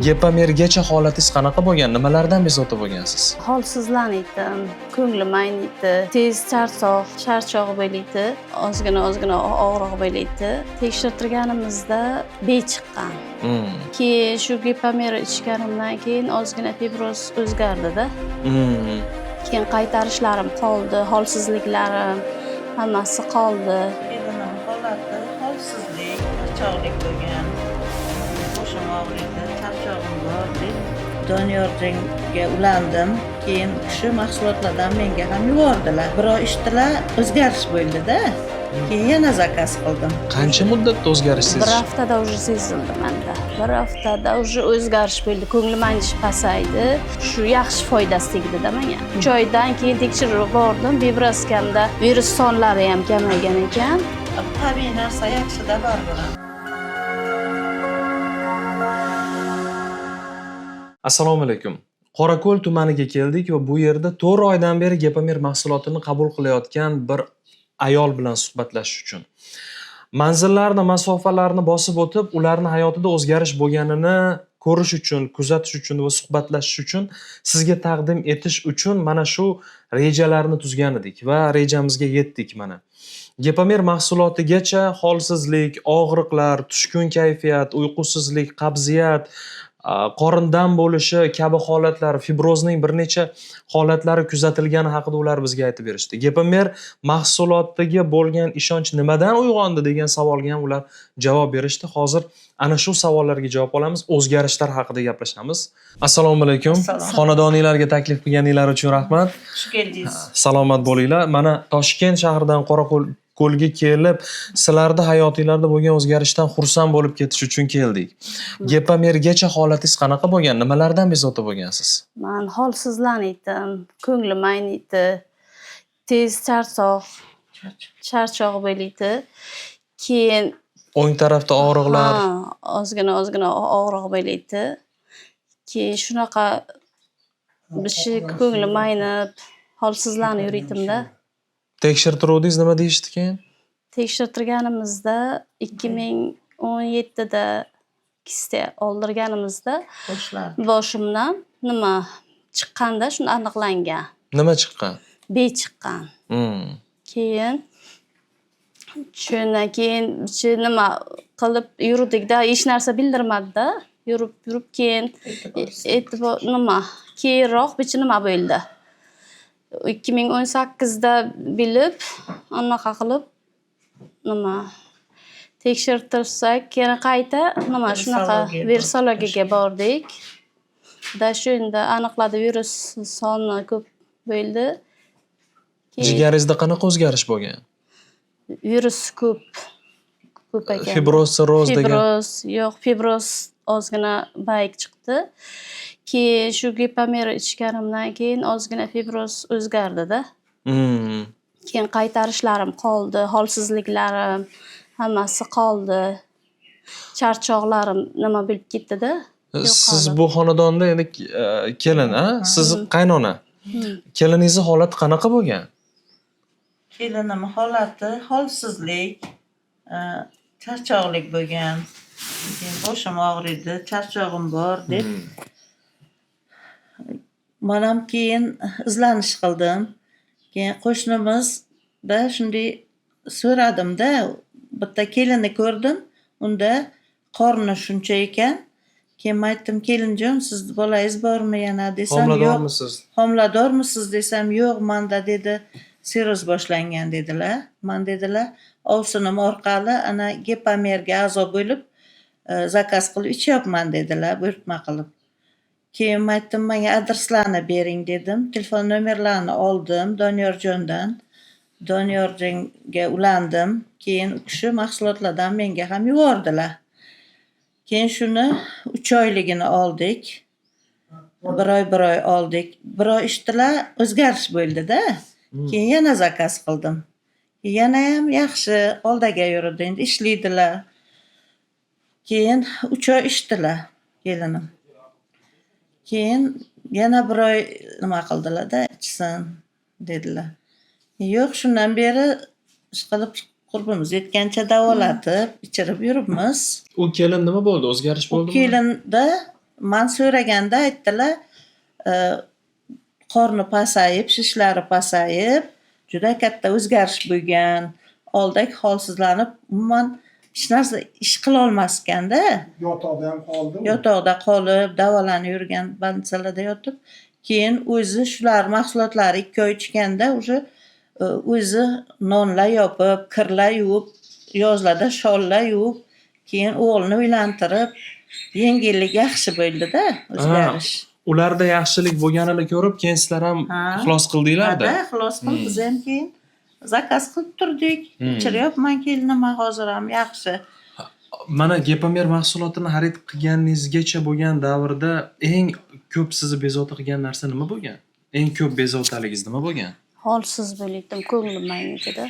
Gepamergacha holatingiz qanaqa bo'lgan? Nimalardan bezovta bo'lgansiz? Holsizlanaydim, ko'nglim ayniydi, tez charchoq bo'laydi, ozgina ozgina og'riq bo'laydi. Tekshirtirganimizda B chiqqan. Keyin shu Gepamer ichganimdan keyin ozgina fibroz o'zgardida. Keyin qaytarishlarim qoldi, holsizliklarim hammasi qoldi. Kelinim holati holsizlik, charchoqlik bo'lgan. Boshim og'riydi, charchog'im bor deb Doniyorga ulandim. Keyin u kishi mahsulotlardan menga ham yubordilar. Bir oy ichdilar, o'zgarish bo'ldi-da. Keyin yana zakaz qildim. Qancha muddatda o'zgarish Bir sezish? haftada уже sezildi menda. Bir haftada уже o'zgarish bo'ldi. Ko'nglim aynish pasaydi. Shu yaxshi foydasi tegdi-da menga. 3 oydan keyin tekshirib bordim. Vibraskamda virus sonlari ham kamaygan ekan. Tabiiy narsa yaxshida baribir. Assalomu alaykum. Qorako'l tumaniga keldik va bu yerda 4 oydan beri Gepamer mahsulotini qabul qilayotgan bir ayol bilan suhbatlashish uchun. Manzillarni, masofalarni bosib o'tib, ularni hayotida o'zgarish bo'lganini ko'rish uchun, kuzatish uchun va suhbatlashish uchun sizga taqdim etish uchun mana shu rejalarni tuzgan edik va rejamizga yetdik mana. Gepamer mahsulotigacha holsizlik, og'riqlar, tushkun kayfiyat, uyqusizlik, qabziyat, qorin dam bo'lishi kabi holatlar, fibrozning bir necha holatlari kuzatilgani haqida ular bizga aytib berishdi. Gepamer mahsulotiga bo'lgan ishonch nimadan uyg'ondi degan savolga ham ular javob berishdi. Hozir ana shu savollarga javob olamiz, o'zgarishlar haqida gaplashamiz. Assalomu alaykum. Assalom. Xonadoninglarga taklif qilganinglar uchun rahmat. Xush keldingiz. Salomat bo'linglar. Mana Toshkent shahridan Qorako'lga kelib, sizlarda hayotinglarda bo'lgan o'zgarishdan xursand bo'lib ketish uchun keldik. Gepamergacha holatingiz qanaqa bo'lgan? Nimalardan bezovta bo'lgansiz? Man holsizlanaydim, ko'nglim ayniydi, tez charchoq bo'laydi. Keyin O'ng tarafda og'riqlar, ha, ozgina ozgina og'riq bo'laydi. Keyin shunaqa bir şey ko'nglim aynib, holsizlanib yuriydim-da. Tekshirtiruvdingiz, nima deyishdi keyin? Tekshirtirganimizda 2017da kista oldirganimizda Boshlar. boshimdan nima chiqqanda shuni aniqlangan. Nima chiqqan? B chiqqan. Keyin shundan keyin shu nima qilib yurdikda, hech narsa bildirmadi-da. Yurib yurib keyin e'tibor nima keyinroq bichi nima bo'ldi. 2018da bilib, anaqa qilib nima tekshirtirsak, keyin qayta nima shunaqa Virusologiyaga virusologiyaga bordik. Da shunda aniqladi, virus soni ko'p bo'ldi. Keyin Jigaringizda qanaqa o'zgarish bo'lgan? Virus ko'p ko'p ekan. Fibroz, sirroz degan. Fibroz yo'q, fibroz ozgina bayik chiqdi. Keyin shu Gepamer ichganimdan keyin ozgina fibroz o'zgardida. Keyin qaytarishlarim qoldi, holsizliklarim hammasi qoldi. Charchoqlarim nima bo'lib ketdi-da. Siz Yo'qoldi. bu xonadonda endi kelin, a? Siz qaynona. Keliningizni holati qanaqa bo'lgan? Kelinim holati holsizlik, charchoqlik bo'lgan. Keyin boshim og'riydi, charchog'im bor deb. Man ham keyin izlanish qildim. Keyin qo'shnimizda shunday so'radimda, bitta kelinni ko'rdim, unda qorni shuncha ekan. Keyin men aytdim, kelinjon, sizni bolangiz bormi yana desam, yo'q. Homiladormisiz? Homiladormisiz desam, yo'q, manda dedi, sirroz boshlangan dedilar. Man dedilar, ovsinim orqali ana Gepamerga a'zo bo'lib, zakaz qilib ichyapman dedilar, buyurtma qilib. Keyin men aytdim, menga adreslarni bering dedim. Telefon nomerlarini oldim Doniyorjondan. Doniyorjonga ulandim. Keyin u kishi mahsulotlardan menga ham yubordilar. Keyin shuni 3 oyligini oldik. Bir oy bir oy oldik. Bir oy ichdilar, o'zgarish bo'ldi-da. Keyin yana zakaz qildim. Yana ham yaxshi oldiga yurdi, endi ishlaydilar. Keyin 3 oy ichdilar kelinim. Keyin yana bir oy nima qildilar-da, ichsin dedilar. Yo'q, shundan beri ish qilib qurbimiz yetgancha davolatib, ichirib yuribmiz. U kelin nima bo'ldi? O'zgarish U bo'ldimi? kelinda Man so'raganda aytdilar, qorni pasayib, shishlari pasayib, juda katta o'zgarish bo'lgan. Oldak holsizlanib, umuman hech narsa ish qilolmas ekanda. Yotoqda ham qoldi. Yotoqda qolib, davolanib yurgan, больница larda yotib, keyin o'zi shular mahsulotlari 2 oy ichganda уже o'zi nonlar yopib, kirlar yuvib, yozlarda shollar yuvib, keyin o'g'lini uylantirib, yengillik yaxshi bo'ldi-da, o'zgarish. Ularda yaxshilik bo'lganini ko'rib, keyin sizlar ham Ha. ixlos qildinglar-da. Ha-da, ixlos qilib, biz ham keyin zakaz qilib turdik. Ichiryapman kelinimga, hozir ham yaxshi. Mana Gepamer mahsulotini xarid qilganingizgacha bo'lgan davrda eng ko'p sizni bezovta qilgan narsa nima bo'lgan? Eng ko'p bezovtaligingiz nima bo'lgan? Holsiz bo'laydim, ko'nglim aynidi-da.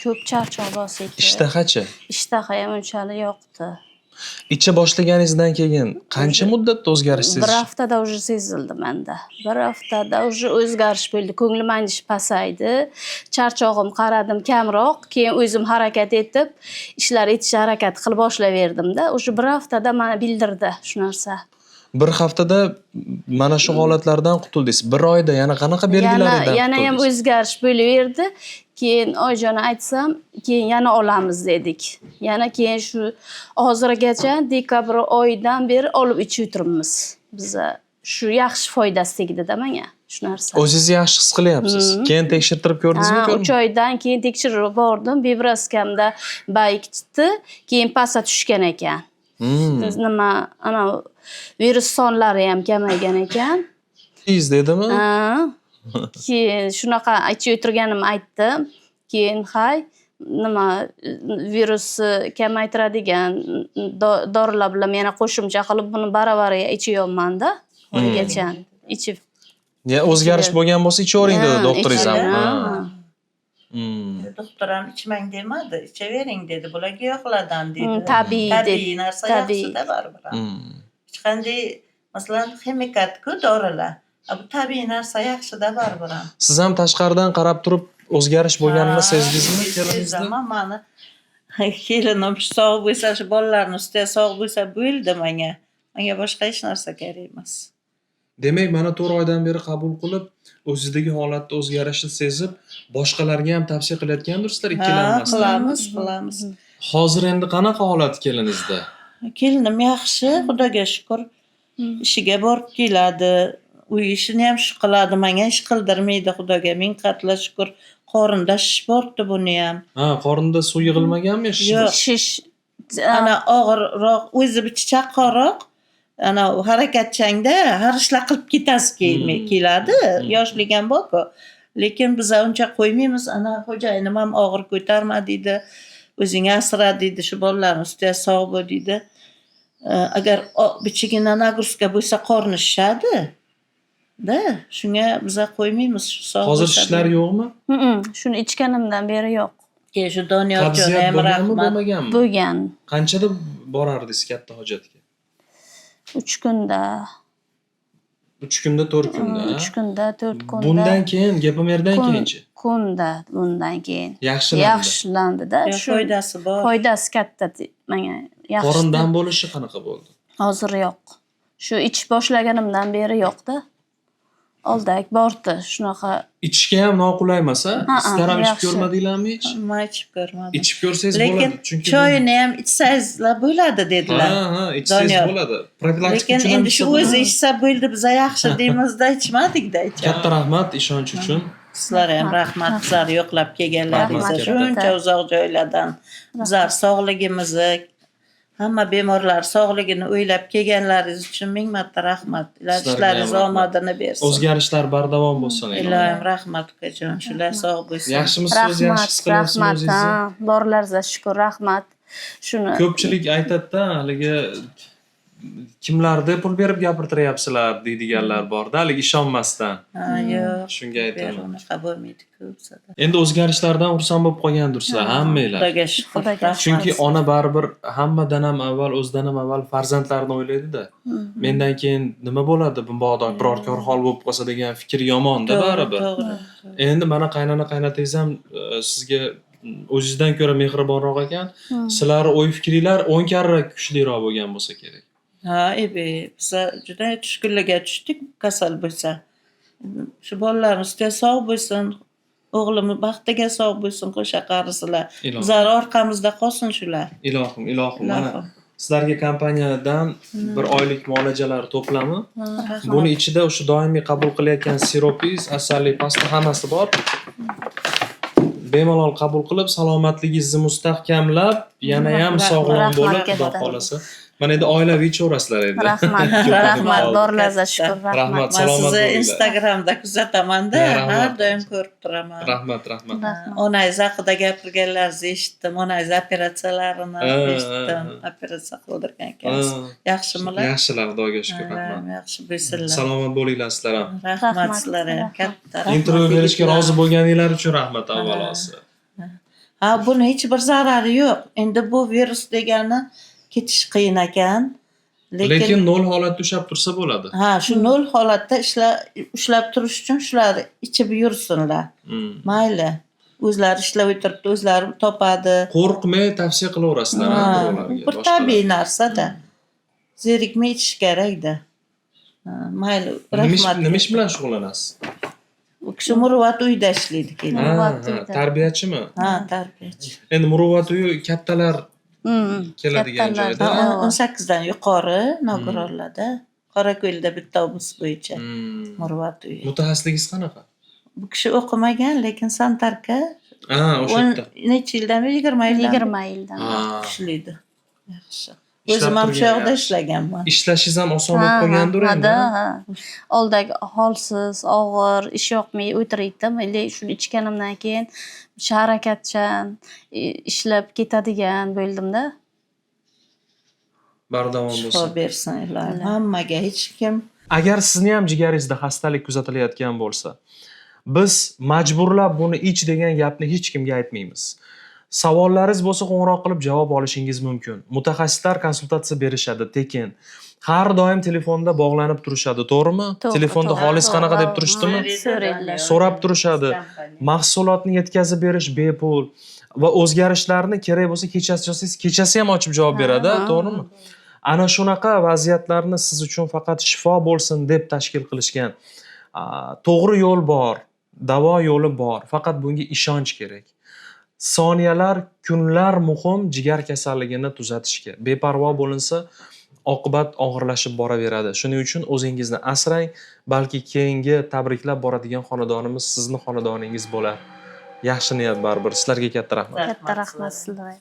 Ko'p charchoq bosadi. Ishtahachi? Ishtaha ham unchalik yo'qdi. Icha boshlaganingizdan keyin qancha muddatda o'zgarish Bir sezish? haftada уже sezildi menda. Bir haftada уже o'zgarish bo'ldi. Ko'nglim aynish pasaydi. Charchog'im qaradim kamroq, keyin o'zim harakat etib, ishlar etishga harakat qilib boshlayverdimda. Уже bir haftada mana bildirdi shu narsa. Bir haftada mana shu holatlardan qutuldingiz. Bir oyda yana qanaqa Yana belgilaridan yana ham qutuldingiz? o'zgarish bo'laverdi. Keyin oyjona aytsam, keyin yana olamiz dedik. Yana keyin shu hozirgacha dekabr oyidan beri olib ichib o'tiribmiz. Biza shu yaxshi foydasi tegdi-da menga shu narsa. O'zingizni yaxshi his qilyapsiz. Keyin tekshirtirib ko'rdingizmi, Ha, 3 ko'rmadingizmi? oydan keyin tekshirib bordim. Bevraskамda bayik chiqdi, keyin pastga tushgan ekan. Nima, ana virus sonlari ham kamaygan ekan. Tez dedimi? Ha. Keyin shunaqa ichib o'tirganimni aytdim. Keyin hay, nima, virusni kamaytiradigan dorilar bilan yana qo'shimcha qilib buni baravariga ichyapman-da. Hozirgacha ichib. Ya o'zgarish bo'lgan bo'lsa ichavering dedi Ha, doktoringiz ham. ichib, Ha. ha. Doktor ham ichmang demadi, ichavering dedi. Bular giyohlardan dedi. Tabiiy dedi. Tabiiy narsa Tabiiy. yaxshi-da baribir ham. Hech qanday, masalan, ximikatku dorilar. A bu tabiiy narsa yaxshi-da baribir ham. Siz ham tashqaridan qarab turib o'zgarish bo'lganini Ha, sezdingizmi keliningizda? Sezaman, mani kelinim sog' bo'lsa, shu bolalarni ustida sog' bo'lsa bo'ldi menga. Menga boshqa hech narsa kerak emas. Demak, mana 4 oydan beri qabul qilib, o'zizdagi holatda o'zgarishni sezib, boshqalarga ham tavsiya qilayotgandirsizlar Ha, ikkilanmasdan. qilamiz, qilamiz. Hozir endi qanaqa holat keliningizda? Kelinim yaxshi, Xudoga shukur. Ishiga borib keladi. Uy ishini ham shu qiladi, menga ish qildirmaydi, Xudoga ming qatla shukur. Qorinda shish bordi buni ham. Ha, qorinda suv yig'ilmaganmi? Shish? Yo'q. Shish. Ana og'irroq, o'zi bitta chaqqonroq. Ana u harakatchangda har ishlar qilib ketasi keladi. Yoshlik ham bor-ku. Lekin biz uncha qo'ymaymiz. Ana xo'jayinim ham og'ir ko'tarma deydi. O'zing asra deydi, shu bolalarni ustida sog' bo'l deydi. Agar bichigina нагрузка bo'lsa qorni shishadi. Da, shunga biza qo'ymaymiz shu sog' Hozir bo'lsa shishlar deydi. yo'qmi? Shuni ichganimdan beri yo'q. Keyin shu Doniyorjon Qabziyat ham bo'lganmi, rahmat. bo'lmaganmi? Bo'lgan. Qanchada borardingiz katta hojatga? 3 kunda. 3 kunda, 4 kunda. Ha? 3 kunda, 4 kunda. Bundan keyin, Gepamerdan keyinchi Kunda bundan keyin. yaxshilandi. Yaxshilandi-da. Yo'q, Shu foydasi bor. foydasi katta menga. Yaxshi. Qorindan bo'lishi qanaqa bo'ldi? Hozir yo'q. Shu ichib boshlaganimdan beri yo'q-da. Oldak bordi shunaqa. Ichishga ham noqulay emas, a? Ha, Sizlar ham ichib yaxshi. ko'rmadinglarmi hech? Man ichib ko'rmadim. Ichib ko'rsangiz Lekin bo'ladi. Chunki bu- choyini ham ichsangizlar bo'ladi dedilar. Ha, ichsangiz Doniyor. bo'ladi. Profilaktika Lekin uchun ham endi shu ichsa bo'ladi. o'zi ichsa bo'ldi, biza yaxshi deymizda, ichmadikda ichamiz. Katta rahmat ishonch uchun. Sizlarga ham rahmat, bizlarni yo'qlab kelganlaringizga Rahmat katta. shuncha uzoq joylardan bizlar sog'ligimizni, hamma bemorlar sog'ligini o'ylab kelganlaringiz uchun ming marta rahmat. Iloji Sizlarga ham ishlaringiz rahmat. omadini bersin. O'zgarishlar bardavom bo'lsin. Iloyim. Iloyim rahmat ukajon, shular sog' bo'lsin. Yaxshimisiz o'zi, yaxshi Rahmat, his qilyapsizmi rahmat. o'zingizni? Ha, borlaringizga shukur, rahmat. Shuni Ko'pchilik aytadi-da, haligi kimlarni pul berib gapirtiryapsizlar deydiganlar borda, haligi ishonmasdan. Ha, yo'q. Shunga aytaman. Unaqa bo'lmaydi ko'p sada. Endi o'zgarishlardan xursand bo'lib qolgandirsizlar hammanglar. Xudoga shukur. Xudoga Rahmat. Chunki ona baribir hammadan ham avval, o'zidan ham avval farzandlarini o'ylaydi-da. Mendan keyin nima bo'ladi, mabodo biror kor hol bo'lib qolsa degan fikr yomonda To'g'ri, baribir. to'g'ri. Endi mana qaynona qaynotangiz ham sizga o'zingizdan ko'ra mehribonroq ekan. Sizlar o'y fikringlar 10 karra kuchliroq bo'lgan bo'lsa kerak. Ha, ebe, biza juda tushkunlikka tushdik kasal bo'lsa. Shu bolalarimiz sog' bo'lsin, o'g'lim baxtiga sog' bo'lsin, qo'sha qarisilar. Ilohim. Bizlar orqamizda qolsin shular. Ilohim, ilohim. Mana Ilohim. sizlarga kompaniyadan bir oylik muolajalar to'plami. Rahmat. Buni ichida o'sha doimiy qabul qilayotgan siropingiz, asalli pasta hammasi bor. Bemalol qabul qilib, salomatligingizni mustahkamlab, yana ham Rahmat. sog'lom Rahmat bo'lib, Xudo katta. xohlasa. Mana endi oilaviy ichaverasizlar endi. Rahmat, Ko'p rahmat, qoldi. borlaringizga shukur, Rahmat. rahmat. Man Salomat sizni bo'linglar. Instagramda kuzatamanda, Ha, rahmat. har doim ko'rib turaman. Rahmat, rahmat. Rahmat. Onangiz haqida gapirganlaringizni eshitdim, onangiz operatsiyalarini Ha, ha, eshitdim. ha. Operatsiya qildirgan ekansiz. Ha, Yaxshimilar? Yaxshilar, Xudoga shukur, rahmat. Yaxshi bo'lsinlar. Salomat bo'linglar sizlar ham. Rahmat Rahmat, sizlarga rahmat. katta rahmat. Intervyu berishga yigitlar. rozi bo'lganinglar uchun rahmat avvalosi. Ha, buni hech bir zarari yo'q. Endi bu virus degani ketish qiyin ekan. Lekin nol holatda ushlab tursa bo'ladi. Ha, shu nol holatda ushlab turish uchun shularni ichib yursinlar. Mayli. O'zlari ishlab o'tiribdi, o'zlari topadi. Qo'rqmay tavsiya qilaverasizlar, ha, Ha, birovlarga, bir boshqalarga. tabiiy narsada. Zerikmay ichish kerakda. Ha, mayli, rahmat. Nima ish bilan shug'ullanasiz? U kishi Muruvvat uyida ishlaydi kelin. Ha, Muruvvat ha, uyida. tarbiyachimi? Ha, tarbiyachi. Endi Muruvvat uyi kattalar keladigan Kattalar. joyda. Ha, 18 dan yuqori nogironlarda. Qorako'lda bitta obus bo'yicha Muruvvat uyi. Mutaxassisligingiz qanaqa? Bu kishi o'qimagan, lekin sanitarka Ha, o'sha yerda. necha yildan beri, 20 yildan beri 20 yildan. Ha. ishlaydi. Yaxshi. Ishlab O'zim ham shu turgan yoqda yaxshi. ishlaganman. Ishlashingiz ham oson bo'lib qolgandir ha, endi. da, ha. Oldagi holsiz, og'ir, ish yoqmay o'tiraydim. Lekin shuni ichganimdan keyin shu harakatchan, ishlab ketadigan bo'ldimda. Bardavom Shifo bo'lsin. bersin ilohim hammaga, hech kim Agar sizni ham jigaringizda xastalik kuzatilayotgan bo'lsa, biz majburlab buni ich degan gapni hech kimga aytmaymiz. Savollaringiz bo'lsa qo'ng'iroq qilib javob olishingiz mumkin. Mutaxassislar konsultatsiya berishadi tekin. Har doim telefonda bog'lanib turishadi, to'g'rimi? To'g'ri, Telefonda to'g'ri. holingiz qanaqa deb turishdimi? So'raydilar. So'rab turishadi. Mahsulotni yetkazib berish bepul va o'zgarishlarni kerak bo'lsa kechasi yozsangiz, kechasi ham ochib javob beradi, Ha. to'g'rimi? Ana shunaqa vaziyatlarni siz uchun faqat shifo bo'lsin deb tashkil qilishgan. To'g'ri yo'l bor, davo yo'li bor, faqat bunga ishonch kerak. Soniyalar, kunlar muhim jigar kasalligini tuzatishga. Beparvo bo'linsa, oqibat og'irlashib boraveradi. Shuning uchun o'zingizni asrang, balki keyingi tabriklab boradigan xonadonimiz sizni xonadoningiz bo'lar. Yaxshi niyat baribir. Sizlarga katta rahmat. Katta rahmat sizlarga.